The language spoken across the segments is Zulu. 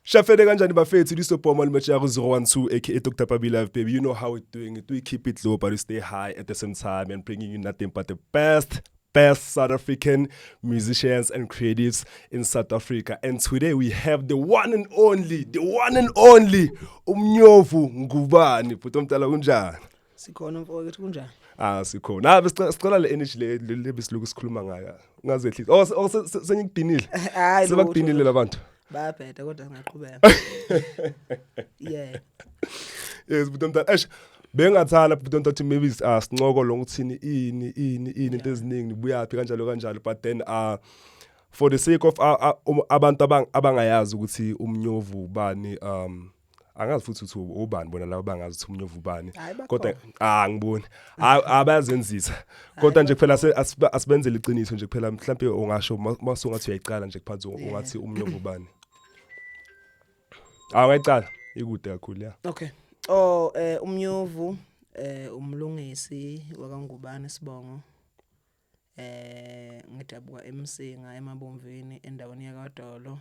Shafele kanjani bafethu? Lisobhoma limetsha ku 012, aka Dr. Pabi Live, baby. You know how we're doing it. We keep it low, but we stay high at the same time and bringing you nothing but the best best South African musicians and creatives in South Africa. And today we have the one and only, the one and only uMnyovu Ngubane. Bhuti omdala, kunjani? Sikhona mfowethu, kunjani? Ah, sikhona. Ah, besicela le energy le besiloku sikhuluma ngayo. Ungazehlisi. Oh, sengikudinile. Hayi. Sebakudinile labantu. Bayabheda, kodwa singaqhubeka, yeah. Yes, bhuti omdala. Eish, bengathanda, bhuti omdala, ukuthi maybe sincoko lo ukuthini, ini ini ini, into eziningi, nibuyaphi, kanjalo kanjalo, but then for the sake of abantu abangayazi ukuthi uMnyovu ubani, angazi futhi ukuthi ubani bona laba bangazi ukuthi uMnyovu ubani. Hayi, kodwa bakhona. Ah, ngiboni abayazenzisa, kodwa nje kuphela asibenzele iqiniso nje kuphela. Mhlambe ungasho masungathi uyayiqala nje phansi, ungathi uMnyovu ubani? Ah, ungayicala, ikude kakhulu, ya. Okay, oh, uMnyovu, umlungisi wakaNgubane sibongo, ngidabuka eMsinga, eMabomvini, endaweni yakwaDolo.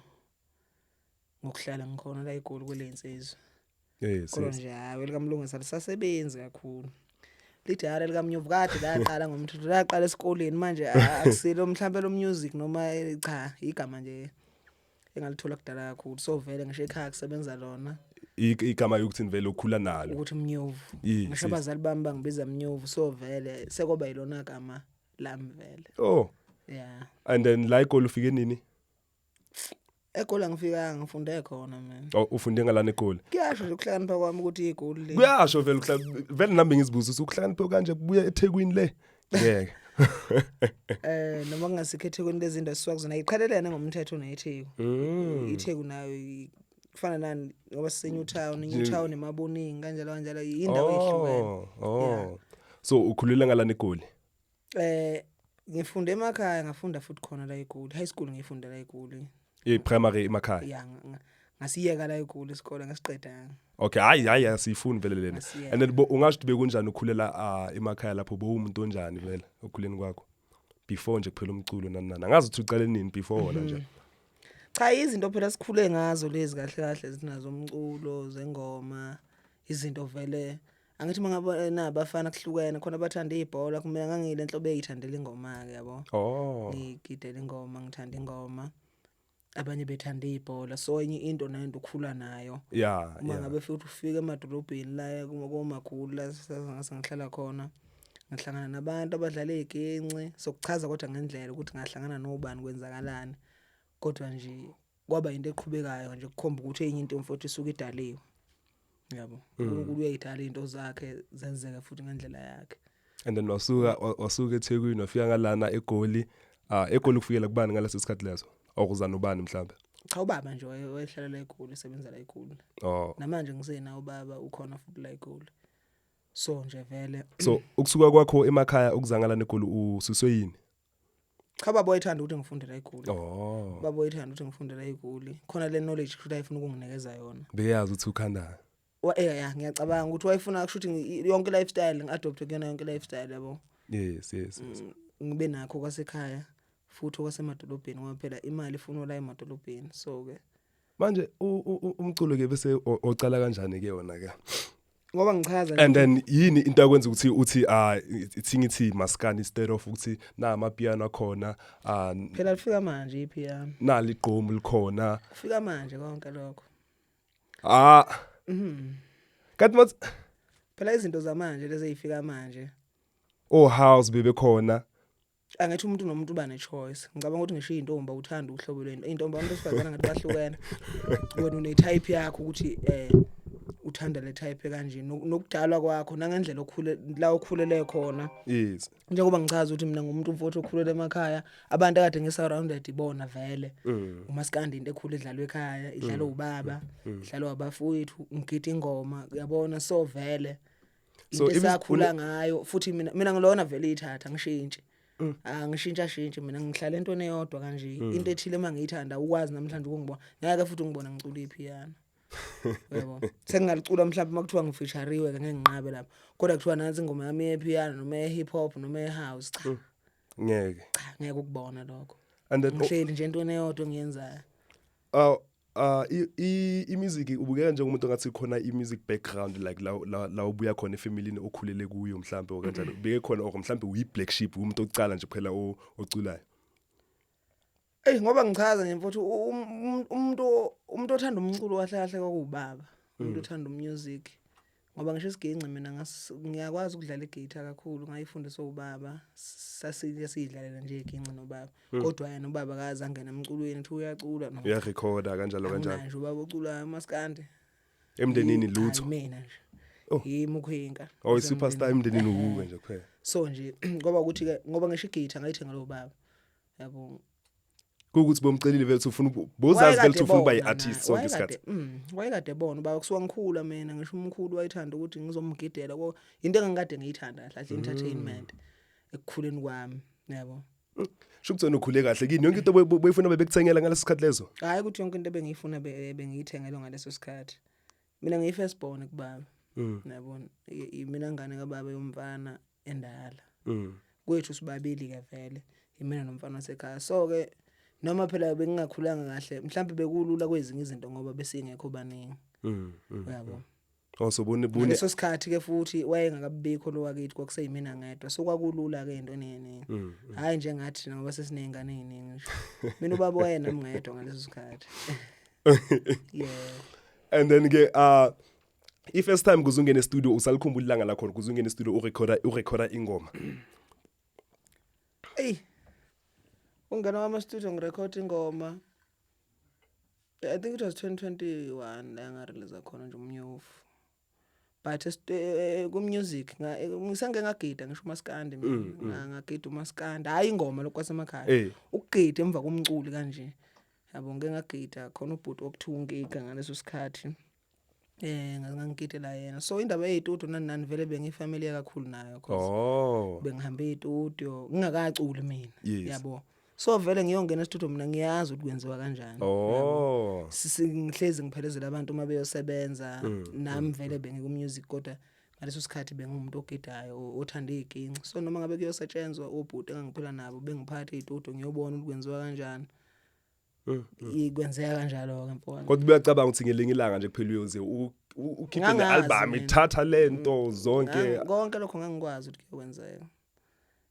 Ngokuhlala ngikhona la eGoli kwelensizwa. Kodwa nje hayi, elikamlungisi alisasebenzi kakhulu, lidala likaMnyovu. Kade laqala ngomthetho, laqala esikoleni. Manje akusilo mhlambe lo music noma cha, igama nje engalithola kudala kakhulu, so vele ngisho ekhaya kusebenza lona. Igama yokuthi vele ukhula nalo. Ukuthi Mnyovu. Ngisho abazali bami bangibiza Mnyovu, so vele sekoba yilona gama lami vele. Oh. Yeah. And then la eGoli ufike nini? EGoli angifikanga, ngifunde khona mina. Oh, ufunde ngalana eGoli. Kuyasho nje ukuhlakanipha kwami ukuthi iGoli le. Kuyasho vele vele nami ngizibuza ukuthi ukuhlakanipha kanje kubuya eThekwini le, ngeke. Noma kungasikho eThekwini, lezi zinto esisuka kuzona iqhelelene ngomthetho neTheku. ITheku nayo kufana nani, ngoba sise New Town, New Town eMaboneng, kanjalo kanjalo, indawo ehlukene. Oh, so ukhulele ngalana eGoli? Ngifunde emakhaya, ngafunda futhi khona la eGoli. High school ngifunda la eGoli. I-primary emakhaya? Ya, ngasiyeka la eGoli isikole, ngasiqedanga. Okay, hayi hayi, asiyifuni vele lena. Ngasiyeka. And then ungasho ukuthi bekunjani ukhulela emakhaya lapho? Bowumuntu onjani vele okhuleni kwakho before nje kuphela umculo, nani nani? Angazi ukuthi uqale nini, before wona nje. Cha, izinto phela sikhule ngazo lezi kahle kahle zinazo umculo zengoma, izinto vele angithi mangabe nabafana kuhlukene khona, abathanda ibhola, kumele ngangile enhlobo eyithandela ingoma ke, yabo. Ngigidela ingoma, ngithanda ingoma, abanye bethanda ibhola, so enye into nento ukhula nayo. Uma ngabe futhi ufika emadolobheni la komakhulu la ngase ngihlala khona, ngihlangana nabantu abadlala igenci, sokuchaza kodwa ngendlela ukuthi ngahlangana nobani, kwenzakalani, kodwa nje kwaba into eqhubekayo nje, kukhomba ukuthi enye into mfowethu isuke idaliwe, yabo. uNkulunkulu uyayidala izinto zakhe zenzeke futhi ngendlela yakhe. And then wasuka eThekwini, wafika ngalana eGoli. EGoli kufikela kubani ngaleso sikhathi leso? Awuzana ubani mhlambe? Cha, ubaba nje wayehlala la eGoli, esebenza la eGoli. Namanje ngisenawo ubaba, ukhona futhi la eGoli, so nje vele. So ukusuka kwakho emakhaya ukuzangala neGoli ususwe yini? Cha, baba wayethanda ukuthi ngifunde la eGoli. Baba wayethanda ukuthi ngifunde la eGoli khona le knowledge futhi ayefuna ukunginikeza yona. Beyazi ukuthi ukhanda. Ya, ngiyacabanga ukuthi wayefuna kusho ukuthi yonke lifestyle ngi-adopt kuyona yonke lifestyle, yabo. yes. Ngibe nakho kwasekhaya futhi okwasemadolobheni, ngoba phela imali ifunwa la emadolobheni, so ke. Manje umculo ke bese ocala kanjani ke wona ke? Ngoba ngichaza nje. And then yini into akwenza ukuthi uthi ithi ngithi maskandi instead of ukuthi na amapiano akhona? Phela lifika manje ipiano. Nali igqomu likhona. Kufika manje konke lokho. Kanti mathi Phela izinto zamanje lezi ezifika manje. O house bebekhona. Angithi umuntu nomuntu uba ne-choice. Ngicabanga ukuthi ngisho iy'ntombi uthanda uhlobo lwento, iy'ntombi, abantu besifazane ngathi bahlukene. Wena une-type yakho ukuthi uthanda le type kanje, nokudalwa kwakho nangendlela okhule la okhulele khona. Njengoba ngichaza ukuthi mina ngumuntu mfowethu okhulele emakhaya, abantu akade ngi-surrounded ibona vele umaskandi, into ekhulu edlalwa ekhaya, idlalwa ubaba, idlalwa abafowethu, ngigida ingoma, uyabona, so vele So into esakhula ngayo futhi. Mina ngilona vele ithatha ngishintshi, angishintsha shintshi mina, ngihlala entweni eyodwa kanje. Into ethile mangiyithanda, ukwazi namhlanje ukungibona, ngeke futhi ungibona ngicula ipiano, yabo. Sengingalicula mhlawumbe makuthiwa ngifeatureiwe ke, ngeke nginqabe lapho, kodwa kuthiwa nansi ingoma yami yepiano noma ye-hip hop noma ye-house, cha. Ngeke. Cha, ngeke ukubona lokho. And then Ngihleli nje entweni eyodwa engiyenzayo. I-music ubukeka njengomuntu ongathi khona i-music background, like la ubuya khona efamilini okhulele kuyo mhlambe or kanjalo, ubeke khona, or mhlambe uyi-black sheep, umuntu ocala nje kuphela oculayo? Ey, ngoba ngichaza nje mfowethu, umuntu othanda umculo kahle kahle kwakuwubaba, umuntu othanda umusic, ngoba ngisho isiginci mina ngiyakwazi ukudlala igitha kakhulu, ngayifundiswa ubaba. Sasike siyidlalela nje iginci nobaba, kodwa yena ubaba akaze angena emculweni uthi uyacula, no. Uyarekhoda kanjalo kanjalo? Anginayo nje ubaba oculayo umaskandi. Emndenini lutho? Hayi, mina nje Oh. yimi ukhwinka. Oh, i-superstar emndenini uwuwe nje kuphela. So nje ngoba ukuthi ke, ngoba ngisho igitha ngayithenga lo baba, yabo. Kuwukuthi bomcelile vele ukuthi ufuna bozazi vele ukuthi ufuna ukuba i-artist sonke isikhathi? Wayekade bona ubaba kusuka ngikhula mina, ngisho umkhulu wayethanda ukuthi ngizomgidela ko, into engangikade ngiyithanda kahle kahle, entertainment, ekukhuleni kwami, yabo. Sho ukuthi wena ukhule kahle kini, yonke into boyifuna bebekuthengela ngaleso sikhathi leso? Hayi, ukuthi yonke into ebengiyifuna bengiyithengelwa ngaleso sikhathi. Mina ngiyi-first born kubaba, yabona. Mina ngane kababa yomfana endala. Kwethu sibabili ke vele, imina nomfana wasekhaya. So ke noma phela bengingakhulanga kahle, mhlawumbe bekulula kwezinye izinto ngoba besingekho baningi, uyabo. Oh, so bone bune. Ngaleso sikhathi ke futhi wayengakabikho lo wakithi, kwakuseyimina ngedwa, so kwakulula ke into eningi. Hayi njengathi thina ngoba sesiney'ngane ey'ningi nje. Mina ubaba wayenami ngedwa ngaleso sikhathi, yeah. And then ke i-first time kuze ungene studio, usalikhumbula ilanga lakho kuze ungene studio urekhoda ingoma? Eyi, ungena kwama studio ngirekhod ingoma, I think it was 2021 la ngarelease khona nje umnyofu, but ku-music ngisengike ngagida ngisho umaskandi mina. Ngagida umaskandi, hhayi ingoma lokhu kwasemakhaya. Ukugida emva komculi kanje, yabo, ngike ngagida khona ubhuti okuthiwa uNkika ngaleso sikhathi, ngangigidela yena. So indaba yey'studio nani nani vele bengifamiliar kakhulu nayo, 'cause bengihambe ey'studio ngingakaculi mina. Yabo, so vele ngiyongena estudio mina ngiyazi ukuthi kwenziwa kanjani. Ngihlezi ngiphelezela abantu uma beyosebenza. Nami vele bengiku-music, kodwa ngaleso sikhathi bengumuntu ogidayo, othanda iy'ginci. So noma ngabe kuyosetshenzwa, obhuti engangiphila nabo bengiphatha ey'studio ngiyobona ukuthi kwenziwa kanjani. Kwenzeka kanjalo-ke, mfowami. Kodwa uyacabanga ukuthi ngelinye ilanga nje kuphela uyoze ukhiphe Ngangazi ne-album mina. ithatha lento zonke? Konke lokho ngangikwazi ukuthi kuyokwenzeka.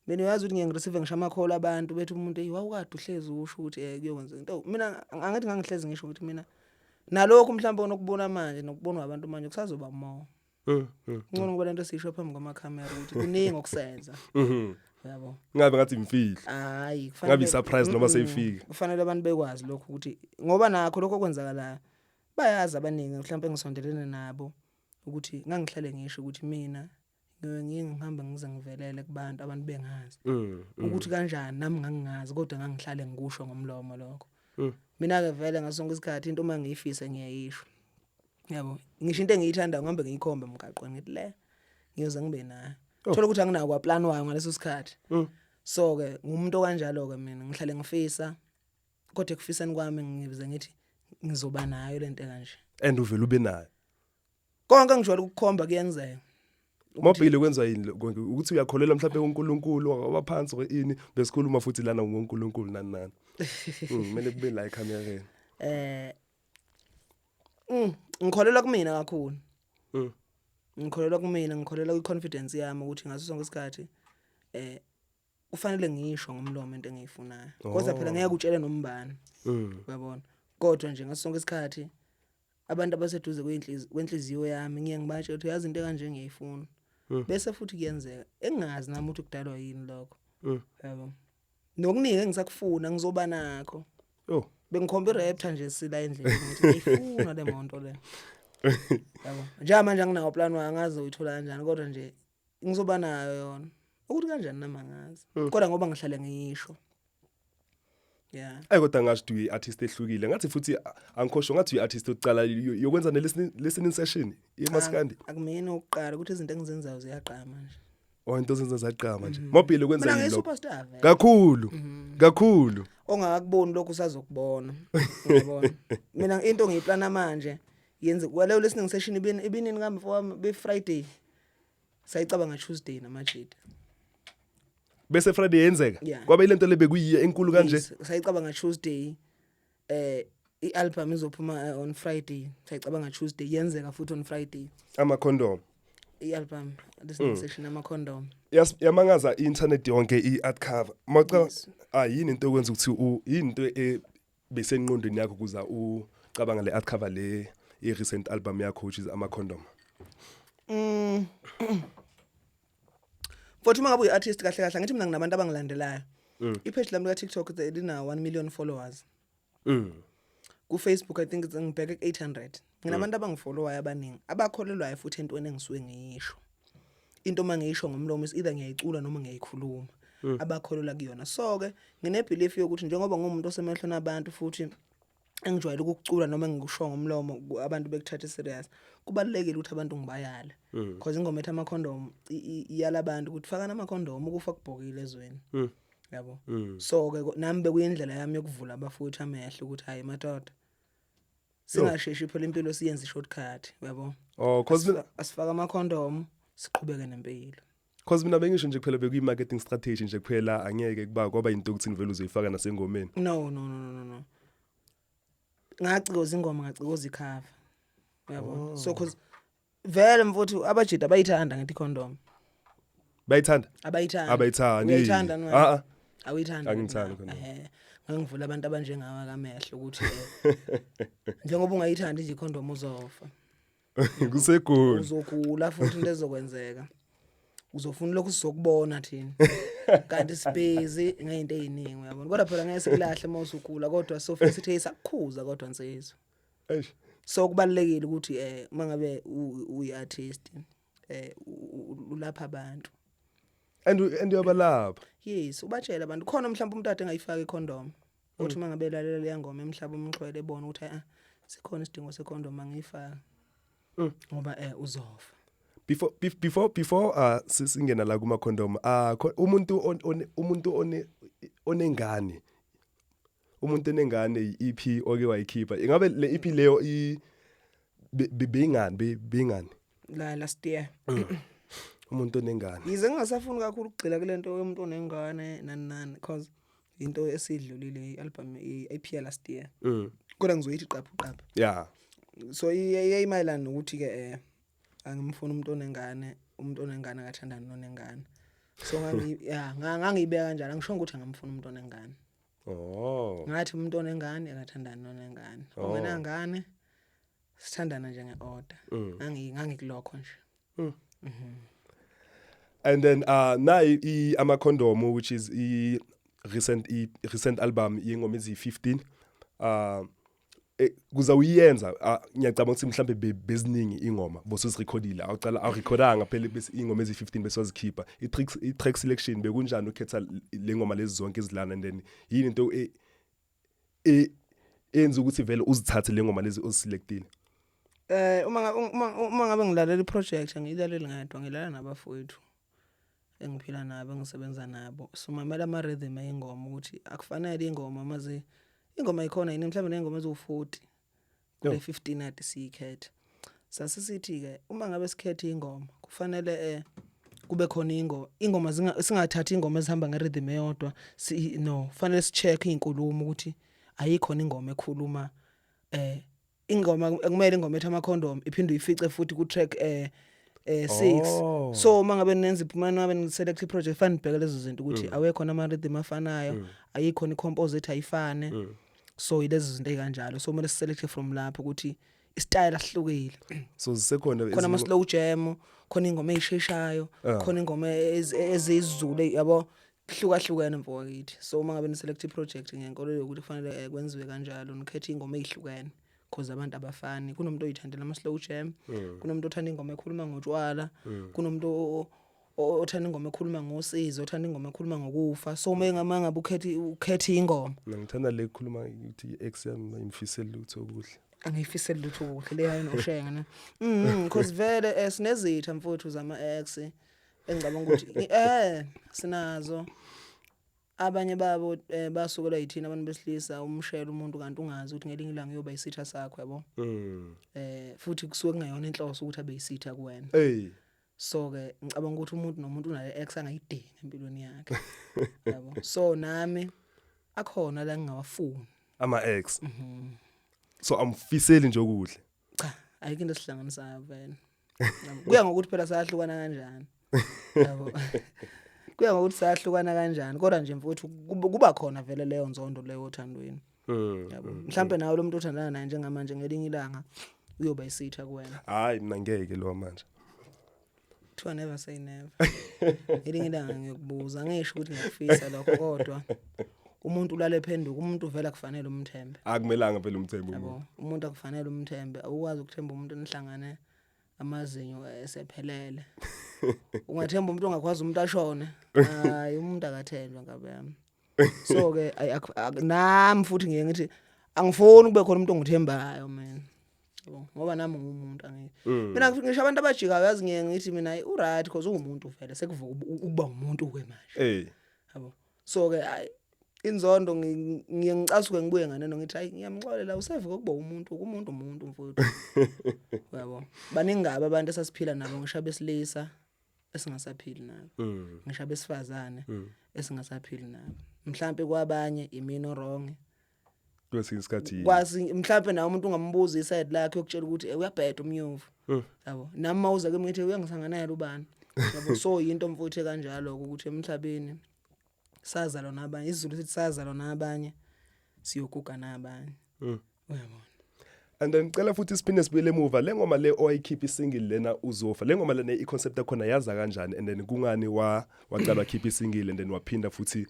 Mina uyazi ukuthi ngiye ngireceive ngisho ama-call abantu bethi umuntu, "Eyi, wawukade uhlezi usho ukuthi kuyokwenzeka into." Mina angithi ngangihlezi ngisho ukuthi mina nalokhu mhlawumbe onokubona manje nokubonwa abantu manje kusazoba more. Ngcono ngoba lento siyisho phambi kwamakhamera ukuthi kuningi okusenza, uyabo. Ngabe ngathi imfihlo. Hayi. Ngabe i-surprise noma seyifika. Kufanele abantu bekwazi lokho ukuthi ngoba nakho lokho okwenzakalayo bayazi abaningi mhlawumbe engisondelene nabo ukuthi ngangihlale ngisho ukuthi mina ngiyoye ngiye ngihambe ngize ngivelele kubantu, abantu bengazi ukuthi kanjani. Nami ngangingazi, kodwa ngangihlale ngikusho ngomlomo lokho. Mina-ke vele ngaso sonke isikhathi into uma ngiyifise ngiyayisho, yabo. Ngisho into engiyithandayo ngihambe ngiyikhombe emgaqweni, ngithi le ngiyoze ngibe nayo. Thola ukuthi anginawo kwaplan wayo ngaleso sikhathi. So-ke ngumuntu okanjalo-ke mina, ngihlale ngifisa, kodwa ekufiseni kwami ngibize ngithi ngizoba nayo lento kanje. And uvele ube nayo. Konke ngijwayele ukukhomba kuyenzeka. Mabhile kwenza yini konke ukuthi uyakholelwa mhlawumbe kuNkulunkulu wabaphansi or ini? Besikhuluma futhi lana ngoNkulunkulu nani nani. Kumele kube la ekhamereni. Ngikholelwa kumina kakhulu. Ngikholelwa kumina, ngikholelwa kwi-confidence yami ukuthi ngaso sonke isikhathi kufanele ngisho ngomlomo into engiyifunayo, kodwa phela ngeke utshele nombani, uyabona. Kodwa nje ngaso sonke isikhathi abantu abaseduze kwenhliziyo yami ngiye ngibatshele ukuthi yazi into ekanje ngiyayifuna, bese futhi kuyenzeka, engingazi nami ukuthi kudalwa yini lokho, yabo. Nokuningi engisakufuna ngizoba nakho. Bengikhomba iRaptor nje sila endleleni, ngithi ngiyifuna le moto le, yabo. Njengamanje anginawo plan wayo, angazi uyithola kanjani, kodwa nje ngizoba nayo yona. Ukuthi kanjani nami angazi, kodwa ngoba ngihlale ngiyisho, yeah. Ayi, kodwa ngasho ukuthi uyi-artist ehlukile. Ngathi futhi angikhosho ngathi uyi-artist yokucala yokwenza ne-listening session yemaskandi. Akumina ukuqala ukuthi izinto engizenzayo ziyaqama nje. Oh, into zenza zaqama nje. Mabhile kwenza Mina yini lokho? ngiyi-superstar vele. Kakhulu. Kakhulu. Ongakakuboni lokhu usazokubona, uyabona. Mina into ngiyiplana manje yenze kwaleyo listening session ibinini kambe, mfowami? Be Friday, sayicabanga Tuesday namajita. Bese Friday yenzeka. Yeah. Kwabe ilento lebekuyiye enkulu kanje. Yes, sayicabanga Tuesday. I-album izophuma on Friday, sayicabanga Tuesday, yenzeka futhi on Friday. Ama-condom. I-album, listening session, ama-condom. Yas, yamangaza i-internet yonke i-art cover maca. Yes. Ah, yini into okwenza ukuthi yini into besenqondweni yakho kuza ucabanga le art cover le i-recent album yakho, which is ama-condom? Futhi uma ngabe uyi-artist, kahle kahle ngithi mina nginabantu abangilandelayo. I-page lami lika-TikTok lina 1 million followers. Ku-Facebook I think it's ngibheke ku-800. Nginabantu abangifollowayo abaningi, abakholelwayo futhi entweni engisuke ngiyisho. Into uma ngiyisho ngomlomo is either ngiyayicula noma ngiyayikhuluma, abakholelwa kuyona. So-ke ngine-belief yokuthi njengoba ngumuntu osemehlweni abantu futhi engijwayele ukukucula noma engikusho ngomlomo, abantu bekuthathe serious, kubalulekile ukuthi abantu ngibayale, because ingoma ethi amakhondom iyala abantu ukuthi fakani amakhondom, ukufa kubhokile ezweni, yabo. So ke nami bekuyindlela yami yokuvula abafowethu amehlo ukuthi hayi madoda, singasheshi phela impilo siyenze i-shortcut, uyabo. Oh, cause mina Asifake amakhondom, siqhubeke nempilo. Cause mina bengisho nje kuphela bekuyi-marketing strategy nje kuphela, angeke kuba kwaba into ukuthi vele uzoyifaka nasengomeni. No, no, no, no, no, no, ngacikoza ingoma, ngacikoza i-cover, uyabo. So cause vele mfowethu abajida bayithanda ngithi condom. Bayithanda. Abayithanda. Abayithandi. Uyayithanda wena? Ah ah. Awuyithandi? Angithandi wena? condom. Ehhe, ngangivula abantu abanjengawe kamehlo ukuthi njengoba ungayithandi nje i-condom, uzofa. Kusegoli. Uzogula futhi into ezokwenzeka uzofuna lokhu sizokubona thina kanti sibhizi ngeyinto eziningi, uyabona. Kodwa phela ngeke sikulahle uma usugula, kodwa sofika sithi, "Hey, sakukhuza kodwa nsizwa." Eish. So kubalulekile ukuthi uma ngabe uyi-artist ulapha abantu. And uyabalapha. Yes, ubatshela abantu khona mhlawumbe umuntu ade engayifaka i-condom, uthi uma ngabe elalela leya ngoma emhlaba umxhwele, ebona ukuthi ah, sikhona isidingo se-condom, angiyifaka ngoba uzofa. Before singena la kuma condom, umuntu umuntu onengane, umuntu onengane, i-EP oke wayikhipha, ingabe le EP leyo i beyingani beyingani? La last year. Umuntu onengane. Yize ngingasafuni kakhulu ukugxila kule nto yomuntu onengane nani nani, cause into esidlulile, i-album, i-EP ya last year, kodwa ngizoyithi qaphu qaphu. So iyayimayelana nokuthi ke angimfuni umuntu onengane, umuntu onengane akathandani nonengane. So ngangi ya ngangiyibeka kanjalo, angisho ukuthi angimfuni umuntu onengane. Ngathi umuntu onengane akathandani nonengane. Ongenangane sithandana nje nge-order. Ngangikulokho nje. And then nayi ama-condom, which is i recent album yengoma ezi-15, kuza uyenza, ngiyacabanga ukuthi mhlambe beziningi ingoma bosuzirekhodile, awucala awurekhodanga phela, bese ingoma ezi-15 bese wazikhipha. I-track selection bekunjani ukhetha le ngoma lezi zonke ezilana, and then yini into eyenza ukuthi vele uzithathe le ngoma lezi oziselectile? Uma ngabe ngilalela i-project, angiyilaleli ngedwa, ngilalela nabafowethu engiphila nabo, engisebenza nabo. Sumamela ama rhythm eyingoma ukuthi akufanele ingoma maze ingoma ikhona yini, mhlawumbe nengoma eziwu40 kule 15 ade siyikhetha. Sasisithi ke uma ngabe sikhetha ingoma kufanele kube khona ingoma singathathi ingoma ezihamba nge-rhythm eyodwa. No, kufanele si-check izinkulumo ukuthi ayikhona ingoma ekhuluma ingoma kumele ingoma ethi ama-condom iphinde uyifice futhi ku track 6. So uma ngabe nenza, uma ngabe ni-select i-project, fanele nibheke lezo zinto ukuthi awekhona ama-rhythm afanayo, ayikhona i-compose ethi ayifane. So yilezo zinto ey'kanjalo, so kumele si-select from lapho ukuthi isitayela sihlukile. So zisekhona khona ama-slow jam, khona ingoma ey'sheshayo, khona ingoma eziyisiZulu, yabo, kuhlukahlukene mfowethu. So uma ngabe ni-select i-project ngenkolelo yokuthi kufanele kwenziwe kanjalo, nikhethe iy'ngoma ey'hlukene cause abantu abafani. Kunomuntu oyithandela ama-slow jam, kunomuntu othanda ingoma ekhuluma ngotshwala, kunomuntu othanda ingoma ekhuluma ngosizo, othanda ingoma ekhuluma ngokufa. So uma ngabe ukhetha ingoma Mina ngithanda le khuluma ukuthi i-ex yami ayimfiseli lutho okuhle. Angiyifiseli lutho kuhle leyo noshenge ne, cause vele sinezitha mfowethu zama ex, engicabanga ukuthi sinazo. Abanye babo basukelwa yithina abantu besilisa, umshela umuntu kanti ungazi ukuthi ngelinye ilanga uyoba isitha sakho, yabo. Futhi kusuke kungeyona inhloso ukuthi abe yisitha kuwena. Hey. So ke ngicabanga ukuthi umuntu nomuntu unale ex angayidingi empilweni yakhe, yabo. So nami akhona la ngingawafuni. Ama ex. So amfiseli nje okuhle. Cha, ayikho into esihlanganisayo vele. Yabo. Kuya ngokuthi phela sahlukana kanjani, yabo, kuya ngokuthi sahlukana kanjani, kodwa nje mfowethu kuba khona vele leyo nzondo leyo othandweni, yabo. Mhlambe nawe lo muntu othandana naye njengamanje ngelinye ilanga uyoba isitha kuwena. Hayi, mina ngeke lo manje. Kuthiwa never say never. Ngelinye ilanga ngiyokubuza, ngisho ukuthi ngiyakufisa lokho, kodwa umuntu ulale phenduka. Umuntu vele akufanele umthembe. Akumelanga phela umthembu umuntu. Yabo, umuntu akufanele umthembe. Awukwazi ukuthemba umuntu enihlangane amazinyo esephelele. Ungathemba umuntu ongakwazi umuntu ashone? Hayi, umuntu akathenjwa, ngabe yami. So ke nami futhi ngiye ngithi angifuni kube khona umuntu ongithembayo mina, yabo, ngoba nami ngumuntu. Angithi mina ngisho abantu abajikayo, yazi, ngiye ngithi mina hayi, u-right because ungumuntu vele, sekuvuka ukuba umuntu ke manje, yabo. So ke hayi, inzondo ngiye ngicasuke, ngibuye nganeno ngithi hayi, ngiyamxolela, usevuka ukuba umuntu, umuntu umuntu mfowethu, uyabo. Baningi kabi abantu esasiphila nabo, ngisho abesilisa esingasaphili nabo, ngisho abesifazane esingasaphili nabo. Mhlambe kwabanye imina wrong. Kwesinye isikhathi. Kwazi mhlambe nawe umuntu ungambuza iside lakhe, yokutshela ukuthi uyabheda umnyovu, yabo. Nami mawuza kimi ngithi uyangisanganela ubani, yabo. So yinto mfowethu kanjalo ukuthi emhlabeni sazalwa nabanye, isiZulu sithi sazalwa nabanye, siyoguga nabanye, uyabona. And then cela futhi siphinde sibuyele emuva, le ngoma le owayikhipha, isingle lena, uzofa. Le ngoma lena, i-concept yakhona yaza kanjani, and then kungani wa waqala wakhipha isingle and then waphinda futhi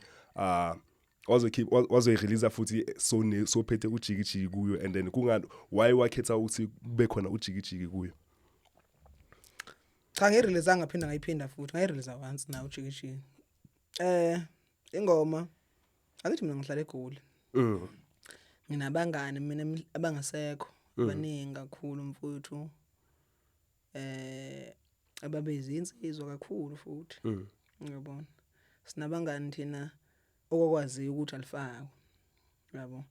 wazokhipha, wazoyirelease futhi, so ne sophethe ujikijiki kuyo, and then kungani, why wakhetha ukuthi kube khona ujikijiki kuyo? Cha, ngirelease ngaphinda ngayiphinda futhi, ngayirelease once na ujikijiki. Ingoma, akithi mina ngihlala eGoli. Nginabangani mina abangasekho abaningi kakhulu mfowethu, ababezinsizwa kakhulu futhi, ngiyabona sinabangani thina okwaziyo ukuthi alifakwe, yabo.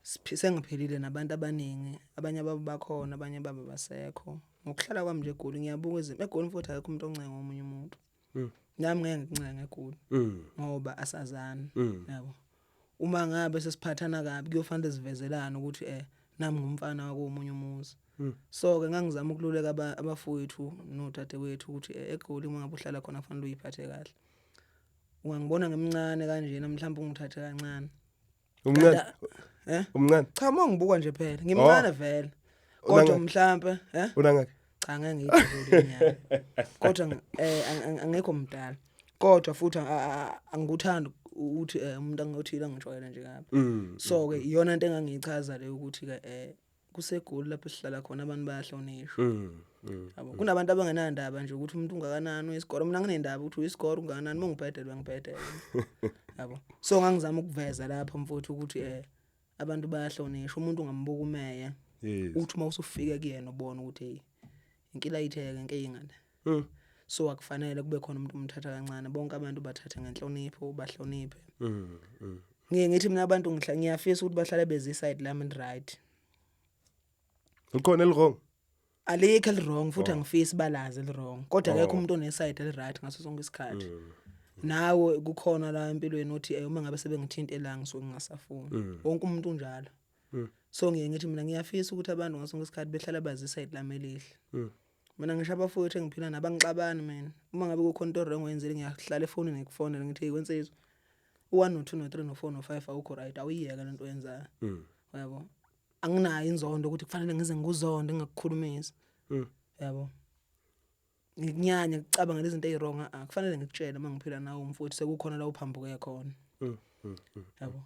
Sengiphelile nabantu abaningi, abanye babo bakhona, abanye babo basekho. Ngokuhlala kwami nje eGoli ngiyabuka izinto eGoli mfowethu, akekho umuntu oncenga omunye umuntu. Nami ngeke ngikuncenge eGoli ngoba asazani, yabo. Uma ngabe sesiphathana kabi kuyofanele sivezelane ukuthi nami ngumfana wakomunye umuzi. So ke ngangizama ukululeka abafowethu nodadewethu ukuthi eGoli uma ngabe uhlala khona kufanele uyiphathe kahle. Ungangibona ngimncane kanjena, mhlawumbe ungithathe kancane. Umncane? Eh? Umncane? Cha, uma ngibuka nje phela ngimncane vele, kodwa Unangaki? mhlambe eh Unangaki? Cha, ngeke ngiyijabule iminyaka, kodwa angekho mdala, kodwa futhi angikuthandi ukuthi umuntu angothile angijwayele nje kabi. So ke iyona into engangiyichaza le, ukuthi ke kuseGoli lapho sihlala khona abantu bayahlonishwa, yabo. Kunabantu abangenandaba nje ukuthi umuntu ungakanani, uyisigoro. Mina nginendaba ukuthi uyisigoro, ungakanani, uma ngibhedele ngibhedele, yabo. So ngangizama ukuveza lapho mfowethu ukuthi abantu bayahlonishwa. Umuntu ungambuka umeya, uthi uma usufika kuyena ubona ukuthi hey, inkila itheke inkinga le. So akufanele kube khona umuntu umthatha kancane, bonke abantu bathathe ngenhlonipho, bahloniphe. Ngiye ngithi mina abantu ngiyafisa ukuthi bahlale bezi side lami right. Ukhona eliwrong? Alikho eli-wrong futhi angifisi balazi eli-wrong, kodwa akekho umuntu oneside eli-right ngaso sonke isikhathi. Nawe kukhona la empilweni uthi uma ngabe sebengithinte la ngisuke ngingasafuni. Wonke umuntu unjalo. So ngiye ngithi mina ngiyafisa ukuthi abantu ngaso sonke isikhathi behlala bazi iside lami elihle. Mina ngisho abafowethu engiphila nabo angixabani mina. Uma ngabe kukhona into wrong oyenzile, ngiyahlala efonini ngikufonele ngithi, hey wensizwa, u-1 no-2 no-3 no-4 no-5 awukho right, awuyiyeke lento oyenzayo, uyabo. Anginayo inzondo ukuthi kufanele ngize ngikuzonde ngingakukhulumisi, yabo. Ngikunyanya ukucabanga lezi zinto eziwrong, a kufanele ngikutshele uma ngiphila nawe umfowethu, sekukhona la uphambuke khona, yabo.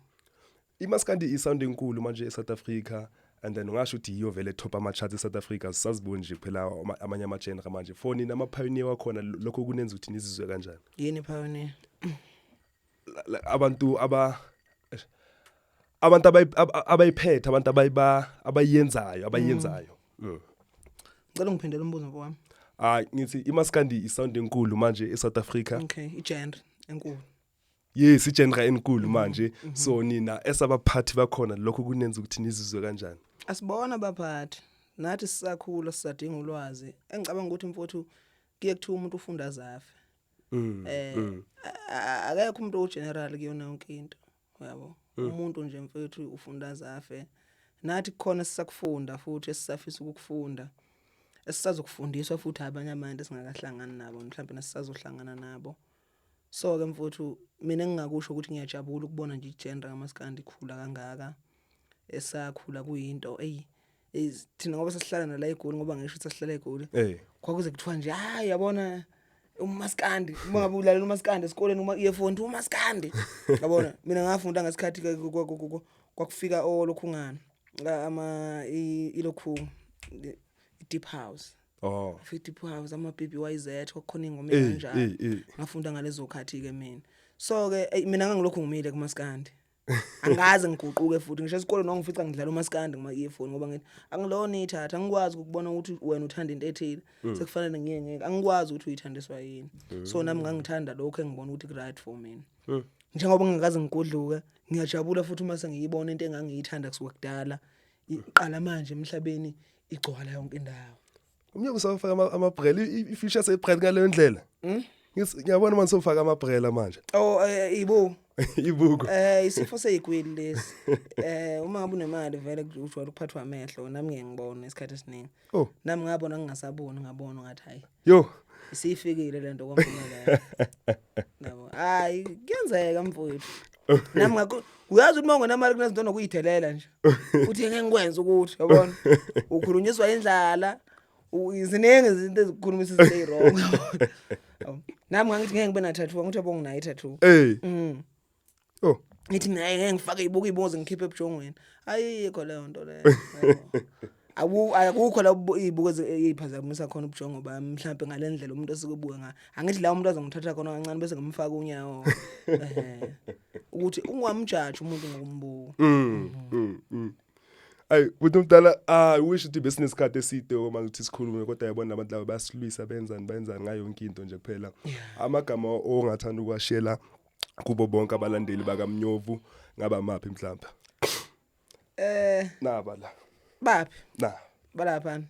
Imaskandi isound enkulu manje eSouth Africa, and then ungasho ukuthi yiyo vele top ama charts eSouth Africa. Sasiboni nje phela amanye ama genre manje. For nina ama pioneer wakhona, lokho kunenza ukuthi nizizwe kanjani? Yini pioneer? Abantu abantu abayiphethe, abantu abayiyenzayo. Ngicela ungiphindele umbuzo, mfowami. Hayi, ngithi imaskandi isound enkulu manje eSouth Africa. Okay, igenre enkulu. Yes, igenre enkulu manje. So nina esabaphathi bakhona, lokho kunenza ukuthi nizizwe kanjani? Asibona baphathi, nathi sisakhula, sisadinga ulwazi. Engicabanga ukuthi mfowethu kuye kuthiwa umuntu ufunda azafe. Akekho umuntu ogeneral kuyona yonke into, uyabo. Umuntu nje mfowethu ufunda azafe. Nathi kukhona sisakufunda futhi esisafisa ukukufunda, esisazokufundiswa futhi abanye abantu esingakahlangani nabo, mhlawumbe nesisazohlangana nabo. So ke mfowethu, mina engingakusho ukuthi ngiyajabula ukubona nje i-genre kamaskandi ikhula kangaka. Esakhula kuyinto eyi thina ngoba sasihlala nala eGoli, ngoba ngisho ukuthi sasihlala eGoli, kwakuze kuthiwa nje, hayi, yabona umaskandi, uma ngabe ulalela umaskandi esikoleni, uma earphone umaskandi, yabona. Mina ngafunda ngesikhathi kwakufika olokhungana ama ilokhu i-deep house. Afika i-deep house, ama-BBYZ, kwakukhona ingoma ekanjalo. Ngafunda ngalezo khathi ke mina. So ke mina ngangilokhu ngimile kumaskandi, angaze ngiguquke futhi. Ngisho esikoleni wangifica ngidlala umaskandi ngama-earphone, ngoba ngithi angilona ithatha, angikwazi ukubona ukuthi wena uthanda into ethile, sekufanele ngiye ngeke angikwazi ukuthi uyithandiswa yini. So nami ngangithanda lokho engibona ukuthi ku-right for mina. Njengoba ngingakaze ngigudluke, ngiyajabula futhi uma sengiyibona into engangiyithanda kusuka kudala iqala manje emhlabeni, igcwala yonke indawo. Umnyaka usafaka amabrele, i-future seyibright ngaleyo ndlela. Ngiyabona manje sofaka amabrela manje. Oh, ibu. Ibuko. Isifo seyigwili lesi. Uma ngabe unemali vele ujwayele ukuphathwa amehlo, nami ngiye ngibone isikhathi esiningi. Nami ngabona ngingasaboni, ngabona ngathi hayi, isifikile lento kwampumelelo. Yabo. Hayi, kuyenzeka mfowethu. Nami ngakho uyazi ukuthi uma ungenamali kunezinto onokuyithelela nje. Uthi ngeke ngikwenze ukuthi, yabona. Ukhulunyiswa indlala, ziningi izinto ezikukhulumisa izinto eziwrong. Yabo. Nami ngangithi ngeke ngibe na tattoo, ngithi yabo nginayo i-tattoo. Ngithi mina ngeke ngifake ibuko, ibuko ngikhiphe ebujongweni. Ayikho leyo nto leyo. Yabo. Akukho la izibuko eziphazamisa khona ubujongo bami, mhlambe ngale ndlela umuntu osuke ngayo. Angithi la umuntu azongithatha khona kancane bese ngimfaka unyawo. Ukuthi ungamjaji umuntu ngokumbuka. Ayi, buthi mdala, I wish ukuthi besinesikhathi eside uma ngithi sikhulume, kodwa yabona abantu laba bayasilwisa, benzani benzani ngayo yonke into nje kuphela. Amagama ongathanda ukwashela kubo bonke abalandeli bakaMnyovu ngaba maphi mhlawumbe? Naba la. Baphi? Na. Balapha.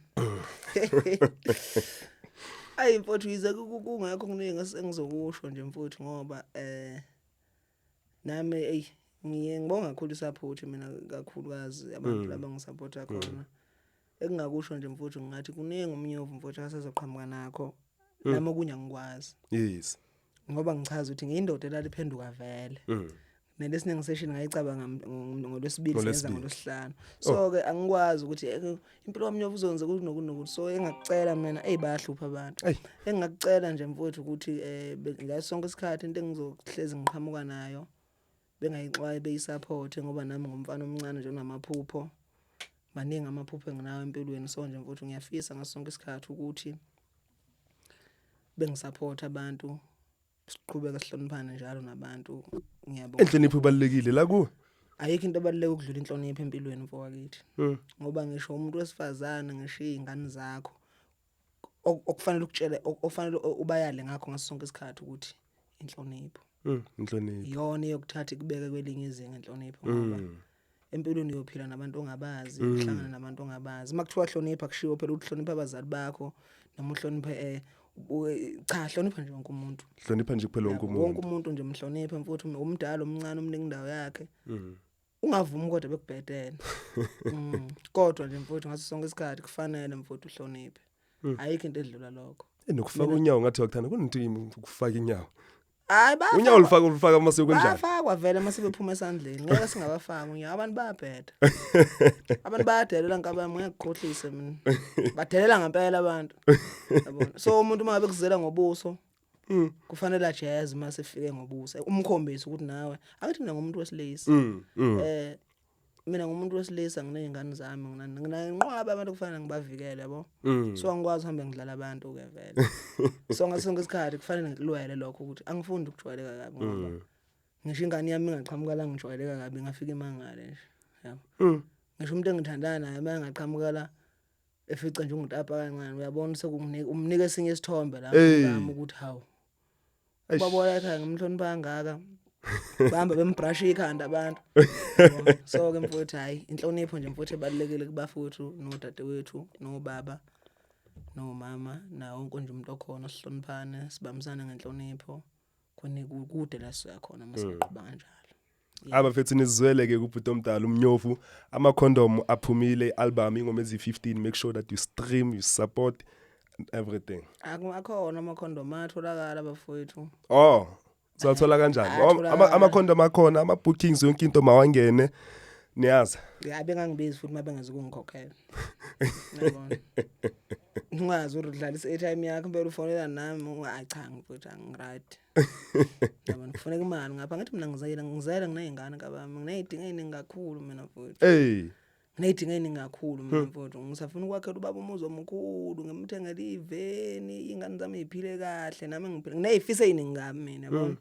Ayi mfowethu, yize kungekho kuningi engizokusho nje mfowethu, ngoba nami ey ngiye ngibonga kakhulu isupport mina, kakhulukazi abantu abangisupporta khona. Engingakusho nje mfowethu, ngingathi kuningi uMnyovu mfowethu asezoqhamuka nakho, nami okunye angikwazi. Ngoba ngichaza ukuthi ngiyindoda elaliphenduka vele. Ne-listening session ngayicabanga ngoLwesibili, senza NgoLwesibili. ngoLwesihlanu. So ke angikwazi ukuthi impilo yami nyovu uzonze ukuthi nokuthi nokuthi. So engakucela mina, ey, bayahlupha abantu. Engakucela nje mfowethu ukuthi ngaso sonke isikhathi into engizohlezi ngiqhamuka nayo bengayixwayi, beyisupport, ngoba nami ngumfana omncane nje onamaphupho. Maningi amaphupho enginawo empilweni, so nje mfowethu ngiyafisa ngaso sonke isikhathi ukuthi bengisupport abantu, siqhubeke sihloniphane njalo nabantu. Ngiyabonga. Inhlonipho ibalulekile la kuwe. Ayikho into ebaluleke ukudlula inhlonipho empilweni mfowethu. Ngoba ngisho umuntu wesifazane, ngisho izingane zakho, okufanele ukutshele, ofanele ubayale ngakho ngaso sonke isikhathi ukuthi inhlonipho. Inhlonipho. Iyona eyokuthatha ikubeke kwelinye izinga, inhlonipho, ngoba empilweni uyophila nabantu ongabazi, uhlangana nabantu ongabazi. Makuthiwa hlonipha, kushiwo phela ukuthi hlonipha abazali bakho, noma uhloniphe cha, hlonipha nje wonke umuntu. Hlonipha nje kuphela wonke Yabo, wonke umuntu. Umuntu nje mhloniphe mfowethu, umdala, omncane, umnike indawo yakhe. Ungavumi kodwa bekubhedele. Kodwa nje mfowethu ngaso sonke isikhathi kufanele mfowethu uhloniphe. Ayikho into edlula lokho. Nokufaka unyawo ngathi wakuthanda kunento ukufaka inyawo. Hayi, bayafakwa. Unyawo ulufaka uma sekunjani? Bayafakwa vele uma sebephuma esandleni. Ngeke singabafaki unyawo, abantu bayabheda. Abantu bayadelela nkabami, ngeke ngikhohlise mina. Badelela ngempela abantu. Yabona. So umuntu uma ngabe kuzela ngobuso kufanele ajeze uma sefike ngobuso. Umkhombise ukuthi nawe, akuthi mina ngumuntu wesilisa. Mina ngumuntu wesilisa, nginezingane zami, nginanqwaba abantu kufanele ngibavikele, yabo. So angikwazi uhambe ngidlala abantu ke vele. So ngaso sonke isikhathi kufanele ngikulwele lokho ukuthi angifundi ukujwayeleka kabi, ngoba ngisho ingane yami ingaqhamuka la ngijwayeleka kabi, ngafika imangale nje, yabo. Ngisho umuntu engithandana naye uma engaqhamuka la efica nje ungutapa kancane, uyabona, sekunginika umnika esinye isithombe la ngami ukuthi hawu, Eish. Ubaba ekhaya ngimhlonipha kangaka, bahamba bembrusha ikhanda abantu. Yabo. So ke mfowethu, hayi, inhlonipho nje mfowethu ebalulekile kubafowethu nodadewethu nobaba nomama nawo wonke nje umuntu okhona. Sihloniphane, sibambisane ngenhlonipho, khona kude la siya khona uma siqhubeka kanjalo. Abafethu, nizwele ke kubhuti omdala uMnyovu. Amakhondomu aphumile, album, ingoma ezi-15. Make sure that you stream, you support and everything. Akhona amakhondomu, ayatholakala, bafowethu. Oh, uzathola kanjani? Oh, Ayatholakala. Amakhondomu akhona, ama-bookings, yonke into mawangene, niyazi. Ya, bengangibizi futhi uma bengezukungikhokhela, yabona, ungazi uri udlalisa i-airtime yakho impela, ufonela nami. Hayi cha, mfowethu, angiright, yabona, kufuneka imali ngapha. Ngithi mina ngizele nginey'ngane kabami, nginey'dingo ey'ningi kakhulu mina, mfowethu. Hey. Nginey'dingo ey'ningi kakhulu mina, mfowethu. Ngisafuna ukwakhela ubaba umuzi omkhulu, ngimthengele iveni, iy'ngane zami y'phile kahle, nami ngiphile. Nginey'fiso ey'ningi kabi mina, yabona.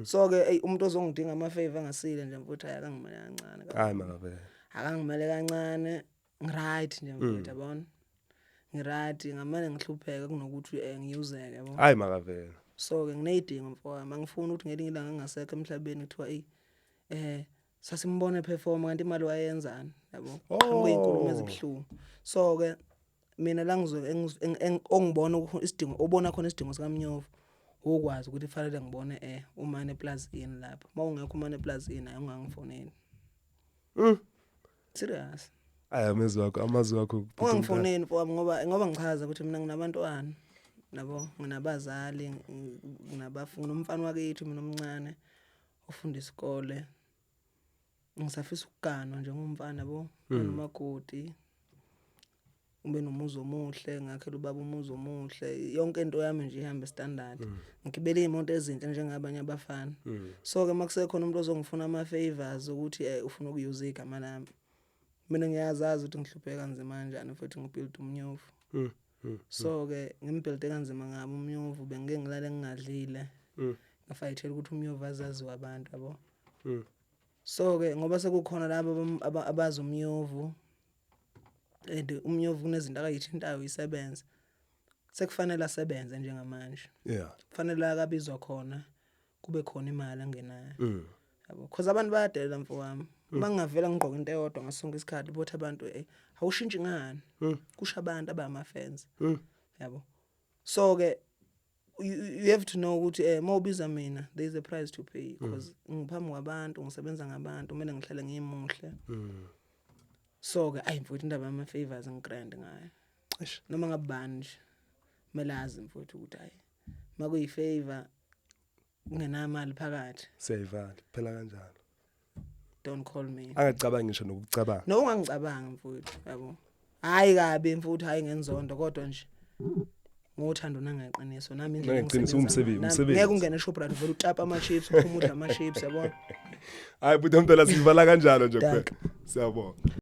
So-ke eyi, umuntu ozongidinga ama-favour angasile nje, mfowethu, hhayi, akangimele kancane. Hayi, makavele. Akangimele kancane, ngiright nje, mfowethu, yabona, ngiright. Ngamane ngihlupheke kunokuthi ngiyuzeke, yabo. Hayi, makavele. So-ke nginey'dingo, mfowami. Angifuni ukuthi ngelinye ilanga ngingasekho emhlabeni kuthiwa eyi, sasimbona eperform kanti imali wayenzani, yabo. Qhamuka iy'nkulumo ezibuhlungu. So-ke mina la ngizwe ongibona isidingo, obona khona isidingo sikaMnyovu, ukwazi ukuthi kufanele ngibone umane plus in lapho. Uma ungekho umane plus in, hayi, ungangifoneli. Serious. Hayi, amazwi wakho, bhuti omdala. Ungangifoneli, mfowami, ngoba ngichaza ukuthi mina nginabantwana nabo, nginabazali, nginomfana wakithi mina omncane ofunda isikole. Ngisafisa ukuganwa njengomfana, yabo, nomakoti, ube nomuzi omuhle, ngakhela ubaba umuzi omuhle, yonke into yami nje ihambe standard, ngigibele iy'moto ezinhle njengabanye abafana. So-ke uma kusekhona umuntu ozongifuna ama-favors ukuthi ufuna ukuyuza igama lami, mina ngiyazazi ukuthi ngihlupheke kanzima kanjani futhi ngibuild umnyovu. So-ke ngimbuilde kanzima ngabe umnyovu, bengike ngilale ngingadlile, ngifayithela ukuthi umnyovu azaziwe abantu, yabo. So-ke ngoba sekukhona labo abazi umnyovu and umnyovu kunezinto akayithintayo isebenze, sekufanele asebenze njengamanje. Kufanele akabizwa khona kube khona imali angenayo, yabo, cause abantu bayadelela, mfowami. Uma ngingavela ngigqoke into eyodwa ngaso sonke isikhathi, bothi abantu, awushintshi ngani?" Kusho abantu abama-fans, yabo. So ke you have to know ukuthi mawubiza mina, there is a price to pay, because ngiphambi kwabantu, ngisebenza ngabantu, kumele ngihlale ngimuhle. So ke ayi mfowethu, indaba yama favors ngigrand ngayo. Eish. Noma ngabani nje kumele azi, mfowethu, ukuthi hayi, makuyi favor kungenamali phakathi, Siyayivala phela kanjalo. Don't call me. Angacabangi ngisho nokucabanga. No, ungangicabanga, mfowethu, yabo. Hayi kabi, mfowethu, hayi ngenzondo, kodwa nje ngothando nangeqiniso nami indlela Nangeqiniso, engisebenza umsebenzi, ngayo. umsebenzi. Ngeke ungene eShoprite uvele utapa ama-chips, uphume udla ama-chips, yabona. Hayi, bhuti omdala, siyivala kanjalo nje kuphela. Dankie. Siyabonga.